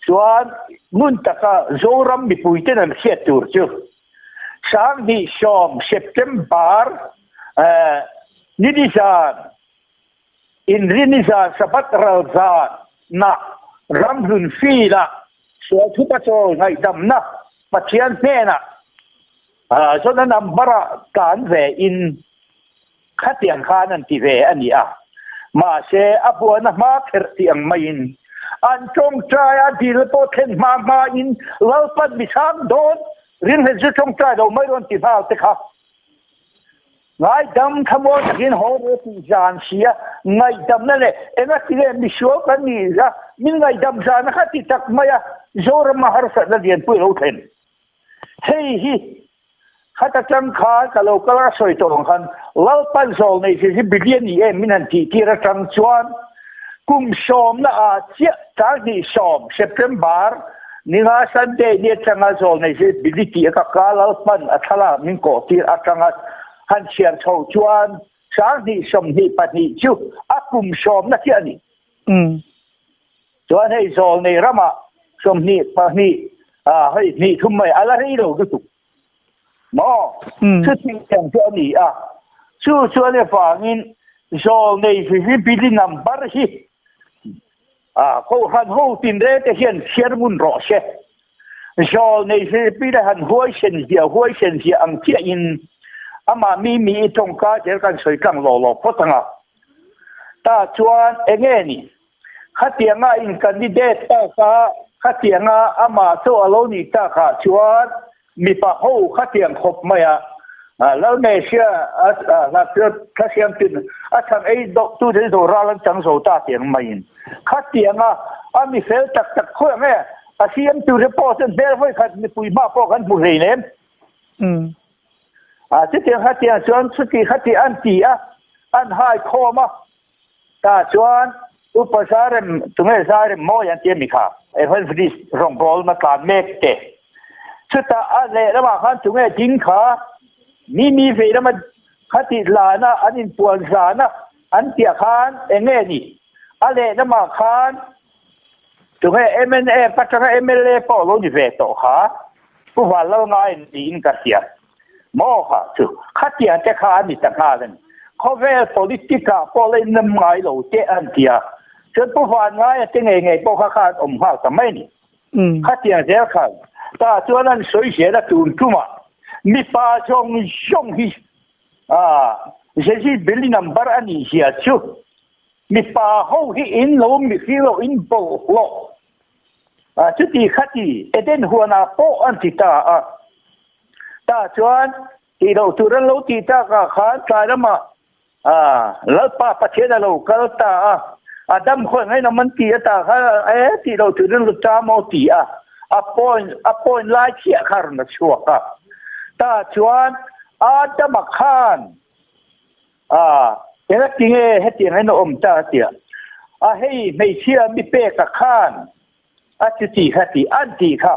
Chuan ngun taka Zoram mipuiten an hriat tur chu 2010 September ni ni zan Inrini zan Sabbath ral zan na Ramhlun field ah sual thupa chawl ngaihdamna Pathian hnenah Zona number ah tlan ve in Khatiang khan an ti ve a ni a, mahse a buana hma kherh tih ang maiin an tawngtai a, dil pawh thlen hma hmain Lalpan mi chhang dawn rinhlel chu tawngtai lo mai rawn ti nghal te kha ngaidam thlamuang takin haw ve tih zan si a, ngaihdamna leh engati nge misual kan nih a min ngaihdam zan a kha ti tak mai a, Zorama harsatna lianpui a lo thlen. Hei hi Khata tang khan ka lo kal a sawi tawh ang khan Lalpan zawl nei hi hi billion ni em min han tih tir atang chuan kum sawmna ah chiah tlai hnih sawm September ninga Sunday ni atanga zawl nei hi billi tih a ka ka Lalpan a thlalak min kawh tir atanga han chhiar chho chuan 2022 chu a kum sawmna chiah a ni. Chuan hei zawl nei ramah 22 hei hnih thum mai a la rei lo lutuk maw? Chuti ang chu a ni a. Chu chuan avangin zawl nei visibility number hi Kohhran ho tinreng te hian chhiar ngun rawh se. Zawl nei visibility han huaisen zia huaisen zia ang chiahin amah mi mi i tawngka zel kan sawi tlang law law phawt ang a. Tah chuan enge ni? Khatianga in candidate tak a, khatianga amah chu a lo nih takah chuan mipa ho khatiang khawp mai a, Lalmehria a thla siam tin a chhan ei dawh tu te chu ral an chang zo ta tiang maiin khatianga a mi fel tak tak khawi ang e, a siam tu te pawh chuan hmel vawi khat mipui hma pawh kan hmu hlei nem. Chutiang khatiang chuan chuti khati an ti a, an hai khawm a. Tah chuan Upa Zairem, tunge Zairem mawi an ti a mi kha? Evangelist rawngbawlna tlan mek te. Chutah a lehlamah khan tunge ding kha? Mi mi vei lama khatih lana an inpuan zana an tihah khan eng nge ni? A lehlamah khan tunge MNF atanga mla pawh lo ni ve tawh kha? Pu Vanlalngain niin ka hria. Maw kha chu khatiang te kha a ni ta nghal a ni. Khawvel politic ah pawh la innam ngai lo te an ti a, chuan Pu Vangaia te ngei ngei pawh kha kha an awm nghal ta mai a ni. Khatiang zel khan tah chuan an sawi zel a tun tumah mipa zawng zawng hi Jezi Billy number a nih zia chu mipa ho hi in lo mihring lo in bawlhhlawh Chuti khati Eden huanah pawh an ti ta a. Tah chuan tih loh tur an lo tih takah khan tlai lamah Lalpa Pathian a lo kal ta a. Adam khawi ngainawm an ti a tah khan e tih loh tur an lo ta maw ti a. A point a point lai chiah kha a rawn la chhuak a. Tah chuan Adama khan Engati nge hetiang hian a awm ta a tia. A hei hmeichhia mi peka khan a ti ti kha tih an tih kha.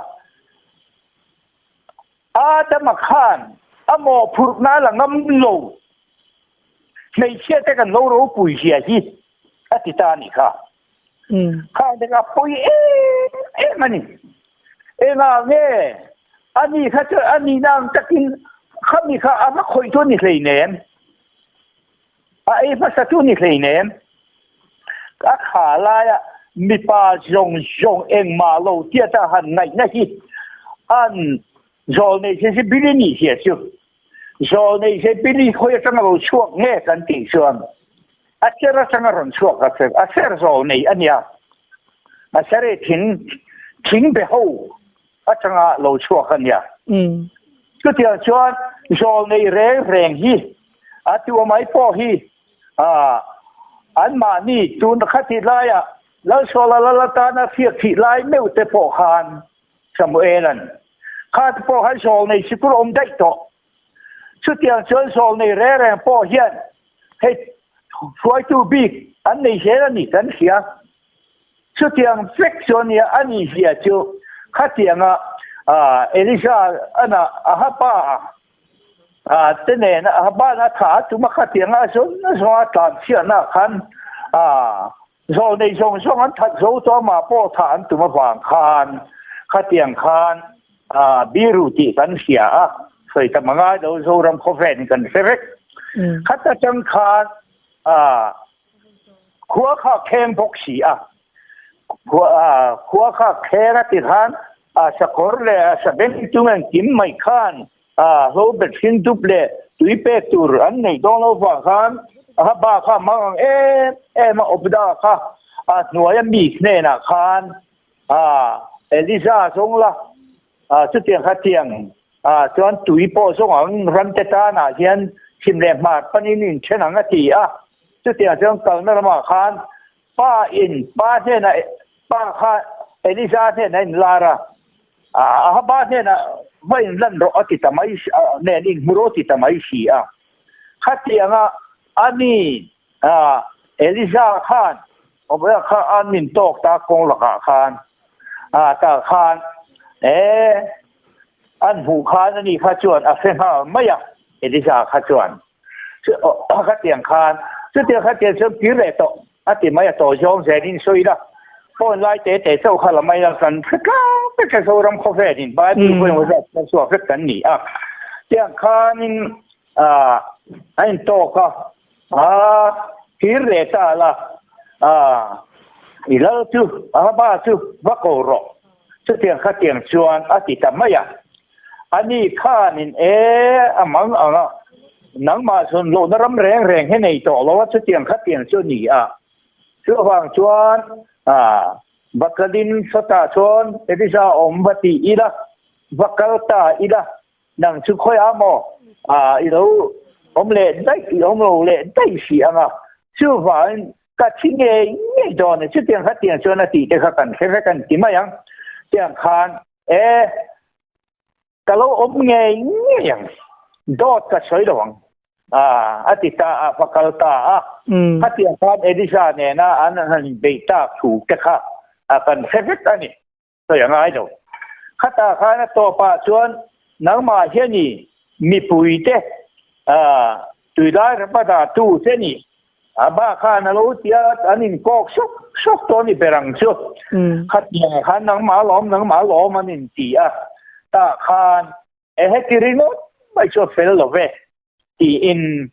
Adama khan a mawhphurhna a la ngam lo. Hmeichhia te kan lo ropui zia hi a ti ta a nih kha. Khang te kha pawi em em a ni. Engah nge ani kha chu a nihna ang takin khami kha a va khawih chu a ni hleinem. A ei hmasa chu a ni hleinem. A kha laia mipa zawng zawng engmah lo tiat a han ngaihna hi an zawl nei se si Billy nih zia chu. Zawl nei se Billy khawi atanga lo chhuak nge kan tih chuan A ser atanga rawn chhuak a ser, a ser zawl nei a nia. A ser e thing, thing be ho atanga lo chhuak a nia. Chutiang chuan zawl nei reng reng hi a tua mai pawh hi anmahni tun khatih laiah Lalsuala lal atana hriat thih lai meuh te pawh khan Samuela'n kha te pawh khan zawl nei sikul awm daih tawh. Chutiang chuan zawl nei reng reng pawh hian hei hruaitu bik an nei zel a ni kan hria. Chutiang vek chu a nia, a nih zia chu khatianga Elisa ana Ahaba te nen Ahaba a thah a tum a khatianga a zawn a zawnga tlan chhiahna khan. Zawlnei zawng zawng an that zo tawh a mah pawh thah an tum avang khan khatiang khan biru tih kan hria a, sawi tam a ngai lo, Zoram khawvel in kan hre vek. Khat atang khan khua kha kheng bawk si a, khua kha kheng a ti khan sakawr leh sabeng tung engkim mai khan A hlo bet hring dup leh tui pek tur an neih dawn lo vang khan a ba kha mang ang em em a Obda kha a hnuaia mi hnenah khan a Eliza zawng la a chutiang kha tiang a chuan tui pawh zawng ang ramte tanah hian chhim leh hmar panin in then ang a ti a chutiang chuan kalna ramah khan pa in pa hnenah pa kha Eliza hnenah a inlar a. Ahaba hnenah va inlan rawh a ti ta mai nen inhmu rawh a ti ta mai si a. Khatianga ani Eliza khan Obadiah kha an min tawk ta kawng lakah khan tah khan e an hmuh khan ani kha chuan a hre nghal mai a Eliza kha chuan khatiang khan chutiang khatiang chuan kir leh tawh A ti mai a tawi zawng zelin sawi ila, phone lai te te chauh kha la mai a, kan hre tlang vek a Zoram khawvelin Bible pawh engemaw zat kan chhuak vek kan ni a, tiang khanin ah a intawk a, ah thir leh ta la, ah i lal chu Ahaba chu va ko rawh, chutiang kha tiang chuan a ti ta mai a. Ani khanin e a mang ang a, nangmah chhun lohna ram reng reng hi nei tawh lo a, chutiang khatiang chu a ni a. Chuvang chuan va kalin sawtah chuan Elisa awm va ti ila, va kal ta ila, nang chu khawiah maw i lo awm leh daih, i awm lo leh daih si ang a. Chuvangin ka thi ngei ngei dawn a, chutiang khatiang chuan a tih te kha kan hre vek a ni ti mai ang. Tiang khan E, ka lo awm ngei ngei ang, dawt ka sawi lo ang, a ti ta a, va kal ta a. Khatiang khan Elisa nena an han inbeih tak thu te kha kan hre vek a ni, sawi a ngai lo. Khatah khan a tawpah chuan nangmah hian i mipuite Tuilai rama dah tu che ni. A ba khan a lo ti a, an inkawk sawk sawk tawh a ni ber ang chu. Khatiang khan nangmah lawm, nangmah lawm an inti a, tah khan e heti ringawt mai chu a fel lo ve tiin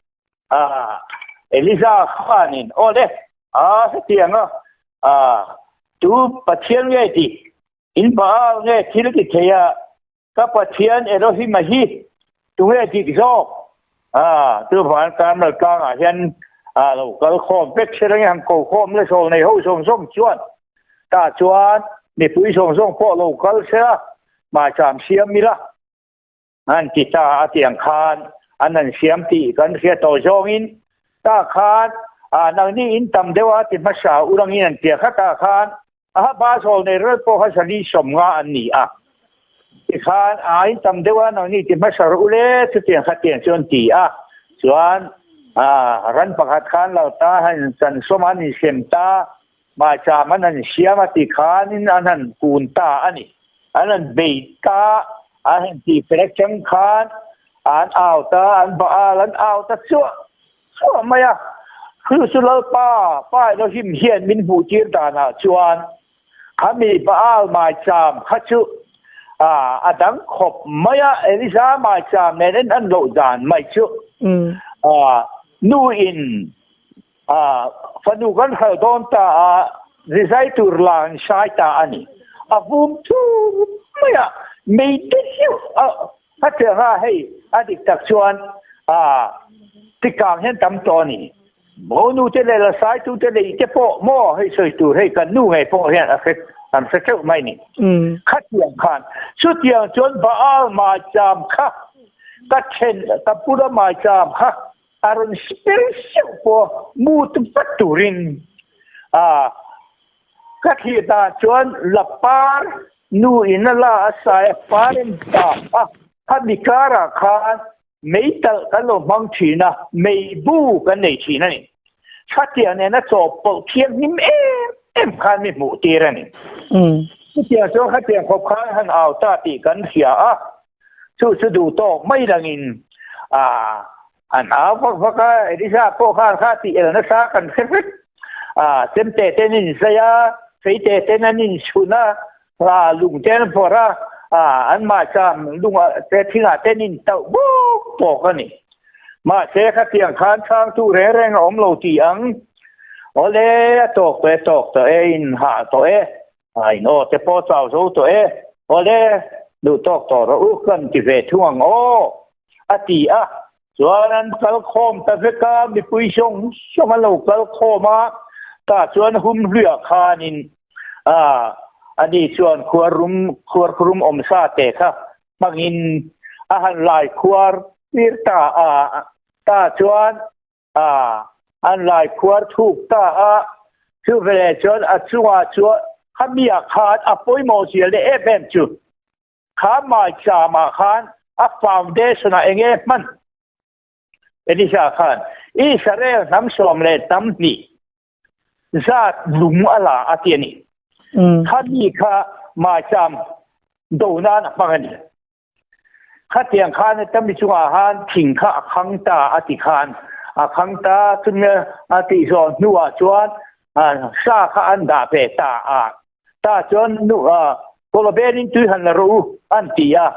Eliza khanin aw le, a hetiang a, tu Pathian nge tih, in Baal nge thil ti thei a, Ka Pathian Elohim-a hi tunge dik zawk? A, chuvan Karmel tlangah hian a lo kal khawm vek se reng han ko khawm la sawl nei ho zawng zawng chuan tah chuan mipui zawng zawng pawh lo kal se la, hmaicham siam ila an ti ta a tiang khan an han siam tih kan hria tawh zawngin tah khan a nangni in tam deuh a ti hmasa urangin an tia kha tah khan A ba zawl nei rel pawh kha zali 50 an ni a, tikhan a in tam deuh a, nangni ti hmasa rawh u le, chutiang kha tiang chu an ti a. Chuan ran pakhat khan lo ta han chan sawm an insem ta, maicham an han siam a tikhanin an han kun ta a ni. An han bei ta, an han tih fel atang khan an au ta, an Baal an au ta chuah Chuah mai a, chu chu Lalpa Pa Elohim hian min hmuh tir danah chuan khami Baal maicham kha chu a dang khawp mai a, Elisa maicham nen en an loh dan mai chu nu in fanu kan hral dawn ta a, rizai tur la an sai ta a ni. A vum thur mai a, mei te hiu a Hetiang a hei a dik tak chuan tikang hian tam tawh a ni. Mo nu te leh la saitu te leh ite pawh maw hei sawi tur hei kan nu ngei pawh hian a hre an hre teuh mai ni. Khatiang khan chutiang chuan Baal maicham kha ka then ka pura maicham kha a rawn spel seuh pawh mu tu vat turin ka thlir dan chuan lapar Nu in a la a sai a par in ta a, khami karah khan mei talh kan lo hmang thin a, mei bu kan nei thin a ni. Chhatiang nen a chawhpawlh thianghlim em em khan mi hmuh tir a ni. Chutiang chuan khatiang khawp khan han au ta tih kan hria a, chu chu duh tawk mai langin an au vak vak a, Elisa pawh khan kha tih el nasa kan hre vek. A chemte ten in zai a, feite ten an inchhun a, a lung te an vawrh a, a an mahcham lung ah te thing ah ten in tauh bawk bawk a ni. Mahse khatiang khan chhangtu reng reng a awm lo tih ang. Awle a tawk tawh e tawk tawh e in hah tawh e. A in aw te pawh chau zo tawh e. Awle duh tawk tawh rawh u kan ti ve thung ang aw a ti a. Chuan an kal khawm ta vek a, mipui zawng zawng an lo kal khawm a, tah chuan hum hluiah khanin a ani chuan khuar rum khuar khurum awm sa te kha hmangin a han lai khuar tir ta a, tah chuan a an lai khuar thuk ta a, chu veleh chuan a chungah chuan khami ah khan a pawimawh zia leh em em chu Kha maicham-ah khan a foundation-ah eng nge hman? Elisa khan Israel hnam 12 zat lung a la a ti a ni. Khami kha maicham do nan a hmang a ni. Khatiang khan tami chungah khan thing kha a khang ta a ti khan a khang ta chumi a tih zawh hnuah chuan sa kha an dah ve ta a. Ta chuan nu Kawlawbel in tui han la rawh u an ti a.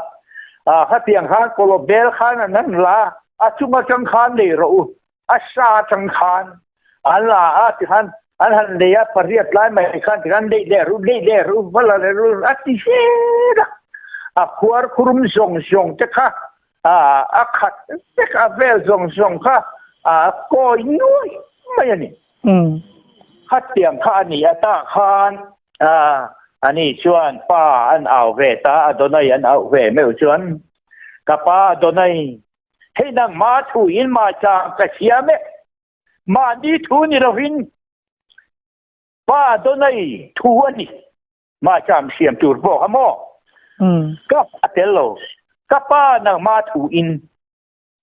Khatiang khan Kawlawbel khan an han la a, chung atang khan lei rawh u, a sa atang khan an la a tikhan an han lei a, pariat lai mai khan tikhan lei leh rawh u, lei leh rawh u, va la leh rawh u a ti zel a. A khuar khurum zawng zawng te kha a khat vek a, vel zawng zawng kha a kawi nuai mai a ni. Khatiang kha a ni a tah khan ani chuan pa an au ve ta, Adonai an auh ve meuh chuan, Ka pa Adonai, hei nangmah thu in mahchang ka siam e, mahni thu ni lovin pa Adonai thu a ni. Mahcham siam tur pawh kha maw? Ka a tel lo, ka pa nangmah thu in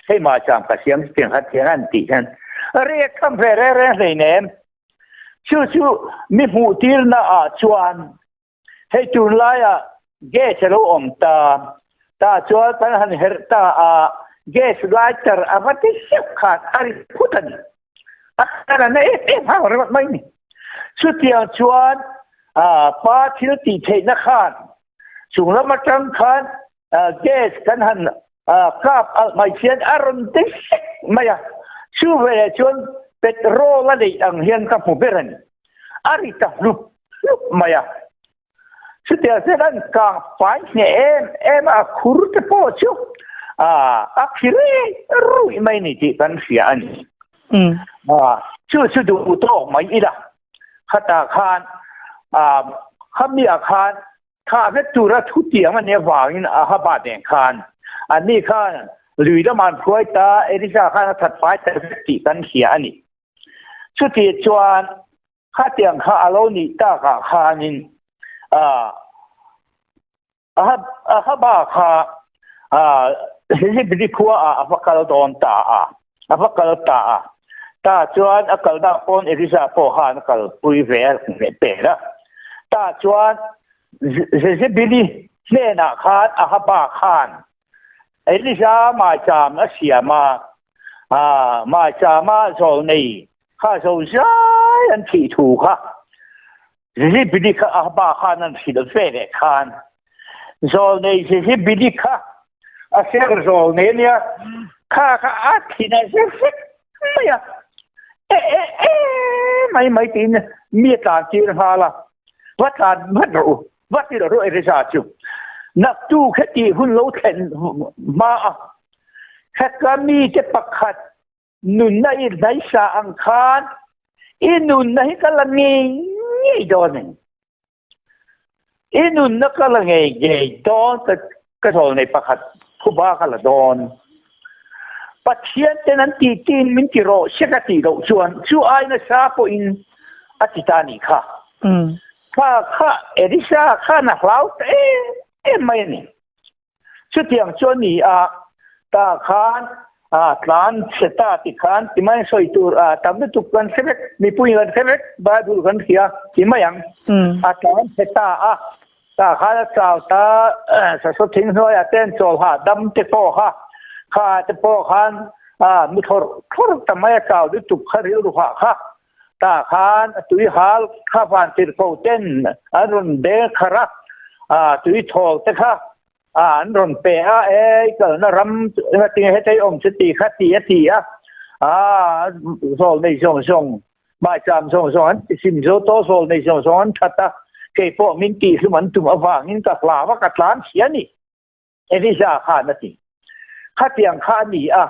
hei mahcham ka siam tiang kha tiang an tih hian riak tham ve reng reng hleinem. Chu chu mi hmuh tirna ah chuan hei tunlaiah gas a lo awm ta, tah chuan kan han herh ta a, gas lighter a va ti hreuh khan a ri phut a ni. A khan a na em em hau ringawt mai ni. Chutiang chuan pa thil tih theihna khan chung lam atang khan gas kan han kap alh mai khian a rawn ti hlek mai a, chu veleh chuan petrol a neih ang hian ka hmu ber a ni. A ri ta hlup hlup mai a. Chutiang chuan an kang fai hneh em em a, a khur te pawh chu a phi rei ruih mai ni tih kan hria a ni. Chu chu duh tawk mai ila, khatah khan khamiah khan Thah vek tura thutiang a nih avangin Ahaba nen khan anni khan lui lamah an hruai ta, Elisa khan a that fai ta vek tih kan hria a ni. Chuti chuan khatiang kha a lo nih takah khanin Ahaba kha Zibri khuaah a va kal dawn ta a, a va kal ta a. Tah chuan a kalnak pawn Elisa pawh khan a kalpui ve a pek a. Tah chuan Jezebeli hnenah khan Ahaba khan Elisa maicham a siam a, maichama zawlnei kha zozai an thih thu kha Jezebeli kha Ahaba khan an hrilh ve leh khan zawlnei Jezebeli kha a ser zawlnei a nia, kha kha a thin a zir vek mai a, e e e mai mai tiin mi a tlan tir nghal a, va tlan vat rawh u, va ti rawh Elisa chu naktu kheti hun lo thlen hma a, heka mite pakhat Nunna i hnaisa ang khan i nunna hi ka la ngei ngei dawn a ni. I nunna ka la ngei ngei dawn ka ka zawl nei pakhat phuba ka la dawn. Pathian ten an tih tiin min ti rawh se ka tih loh chuan chu ai nasa pawhin a ti ta nih kha. Kha kha Elisa khan a hlau ta em em mai a ni. Chutiang chu a ni a, tah khan tlan chhe ta ti khan ti mai sawi tur tam lutuk kan hre vek, mipui kan hre vek, Bible kan hria ti mai ang. A tlan chhe ta a, tah khan a chau ta, sasaw thing hnuaiah te an chawl hahdam te pawh kha, kha te pawh khan mi thlawrh thlawrh ta mai a chau lutuk kha rilru hah kha. Tah khan tui hal kha vantirhkoh ten an rawn deng kharh a, ah tui thawl te kha ah an rawn pe a, e i kalna ram engatinge hetei awm chu tih kha ti a ti a, ah zawl nei zawng zawng hmaicham zawng zawng an ti sim zo tawh zawl nei zawng zawng an that a, kei pawh min tihhlum an tum avangin ka hlau a ka tlan chhia a ni. Elija khan a ti. Khatiang kha a ni a,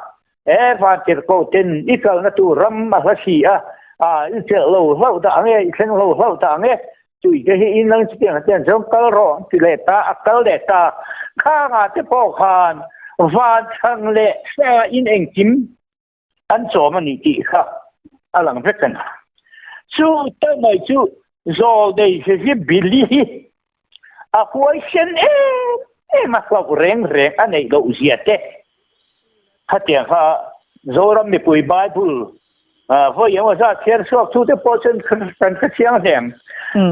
e vantirhkoh ten i kalna tur ram a hla si a, a i chelh lo hlauh dah ang e, i thleng lo hlauh dah ang e, tui te hi in ang chutiang a tiang chuan kal rawh an ti leh ta, a kal leh ta. Khangah te pawh khan van chhang leh sa in engkim an chawm a ni tih kha a lang vek a ni. Chu ta mai chu Zawlnei Hezi Billy hi a huaisen em em a, hlauh reng reng a neih loh zia te khatiang kha Zoram mipui Bible vawi emaw zat chhiar chhuak chu te pawh chuan kan hre chiang hle ang.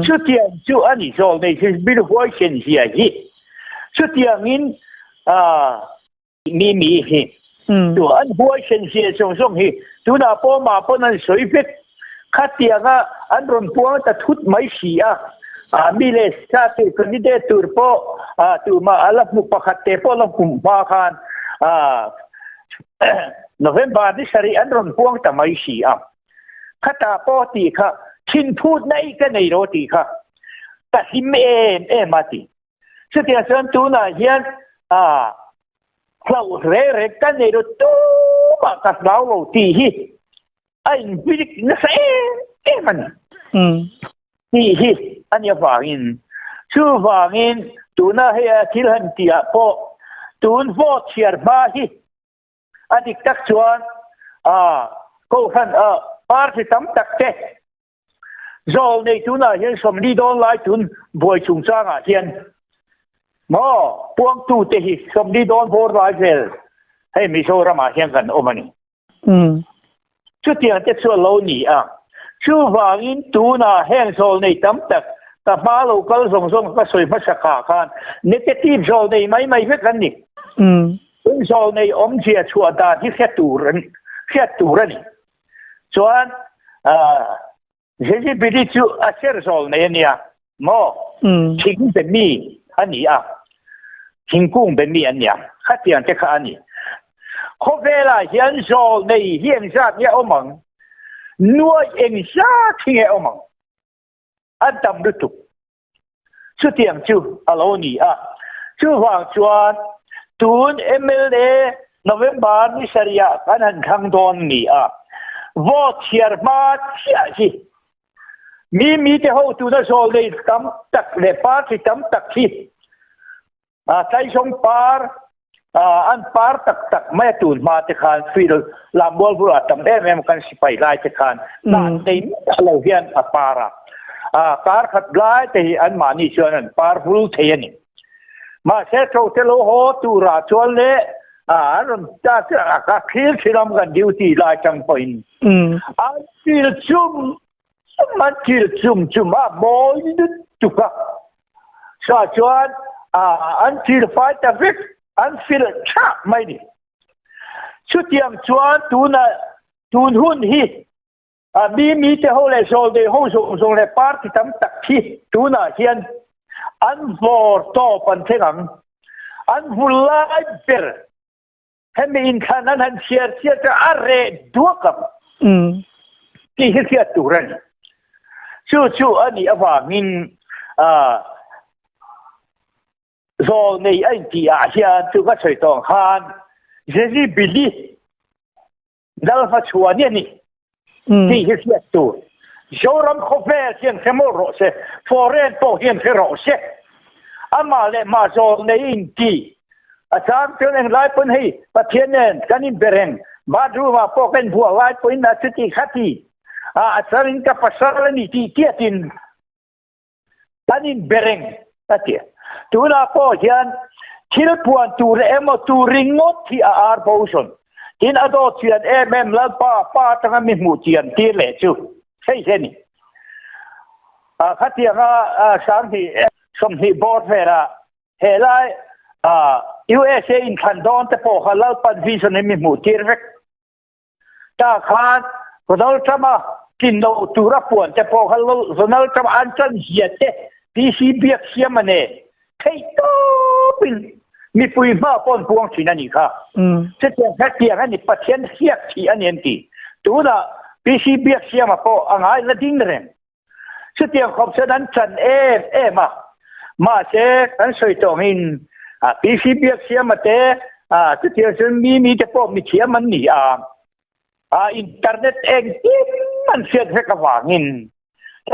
Chutiang chu a ni Zawlnei Hezi Billy huaisen zia hi. Chutiangin Mi mi hi tu an huaisen zia zawng zawng hi tunah pawh mah pawn an sawi vek. Khatianga an rawn puang ta thut mai si a, mi leh sa tur candidate tur pawh tumah a la hmu pakhat te pawh la hmu hma khan November ni sarih an rawn puang ta mai si a. Khatah pawh tih kha thinphut naih ka nei lo tih kha ka hlim em em a ti. Chutiang chuan tunah hian hlauh reng reng ka nei lo tumah ka hlau lo tih hi a inhmilik nasa em em a ni. Tih hi a ni avangin chuvangin tuna hei a thil han tihah pawh tun vote chhiar hma hi a dik tak chuan kohhran party tam tak te Zawl nei tunah hian 40 dawn lai tun buai chungchangah hian maw puangtute hi 40 dawn bawr lai vel hei Mizoramah hian kan awm a ni. Chutiang te chu a lo ni a. Chuvangin tunah heng zawl nei tam tak ka hma lo kal zawng zawng ka sawi hmasa kha khan negative zawl nei mai mai vek an ni. Zawl nei awmzia chhuah dan hi hre tur hriat tur a ni. Chuan Zezibili chu a ser zawl nei a nia maw? Thing be mi a ni a, thingkung be mi an nia, khatiang te kha a ni. Khawvelah hian zawl nei hi engzat nge awm ang? Nuai engzat hi nge awm ang? An tam lutuk. Chutiang chu a lo ni a. Chuvang chuan tun mla November ni sarihah kan han thlang dawn ni a. Vote chhiar hma chiah hi mi mite hotuna zawl nei tam tak leh party tam tak hi Tlaizawng par an par tak tak mai a tun hma te khan field lammual bulah tam em em kan sipai lai te khan dan nei miah lo hian a par a. Kar khat lai te hi an mahni chuan an par vul thei a ni. Mahse tho te lo haw turah chuan le an rawn ta a thlir thin awm kan duty lai tang pawhin an thil chum chum an thil chum chum a mawi lutuk a. Sa chuan an thil fai ta vek, an fil thah mai ni. Chutiang chuan tunah tun hun hi mi mite ho leh zawlnei ho zawng zawng leh party tam tak hi tunah hian an vawr tawp an thleng ang. An vul lai ber hemi inthlan an han chhiar chiah chuan a reh duak ang tih hi hriat tur a ni. Chu chu a nih avangin zawl nei a intih ah hian chu ka sawi tawh ang khan Jezi Billy Lalva chhuah a ni tih hi hriat tur. Zoram khawvel hian hre mawlh rawh se, foreign pawh hian hre rawh se. Amah leh mah zawl nei inti. A chang chuan englai pawn hei Pathian nen kan inbe reng, bathroom ah pawh ka inbuah lai pawhin a chuti khati a charin ka pasal a ni tih tiatin An inbe reng a ti. Tunah pawh hian thil puan tur emaw tur ringawt hi a ar bo sawn. Tin, a dawt chian em em Lalpa pa atanga mi hmuh chian tir leh chu hei hi a ni. Khatianga 20 20 bawr velah helai USA inthlan dawn te pawh kha Lalpan vision in mi hmuh tir vek. Tah khan Donald Trump-a. Tlin loh tura puan te pawh kha Donald Trump an chan zia te PC biak siam a ne theih tawpin mipui hma pawh an puang thin a nih kha. Chutiang kha tiang a ni Pathian hriak thih a ni an ti. Tunah PC biak siama pawh a ngai la ding reng. Chutiang khawp chuan an chan em em a. Mahse kan sawi tawh angin PC biak siama te chutiang chuan mi mi te pawh mithiam an ni a. A internet engkim an hriat vek avangin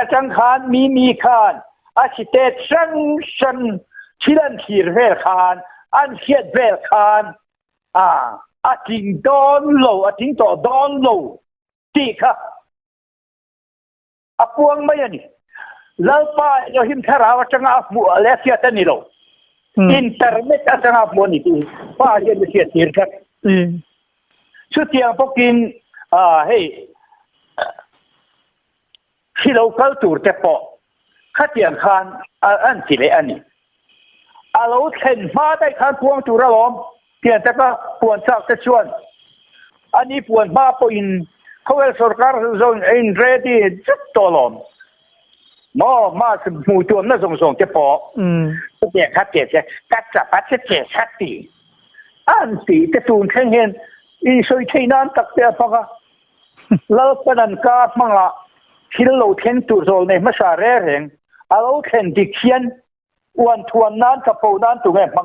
atang khan mi mi khan a state hrang hrang thil an thlir vel khan an hriat vel khan a a tling dawn lo a tling tawh dawn lo tih kha a puang mai a ni. Lalpa Elohim thlarau atanga a hmuh leh a hriat a ni lo. Internet atanga a hmuh a ni tih pa hian a hriat tir tlat. Chutiang bawkin hei hri lo kal tur te pawh khatiang khan an ti leh a ni. A lo thlen hma daih khan puang tur alawm. Tiang taka puan chak te chuan a ni puan hma pawhin khawvel sorkar zawng a in ready zet tawh alawm. Maw mask hmuh tuamna zawng zawng te pawh chutiang kha che che ka chap a che che kha ti an tih te tun thleng hian i sawi theih nan tak te a hmang a. Lalpan an ka hmangah thil lo thleng tur zawl nei hmasa reng reng a lo thlen dik hian uan thuan nan chapo nan tunge hmang.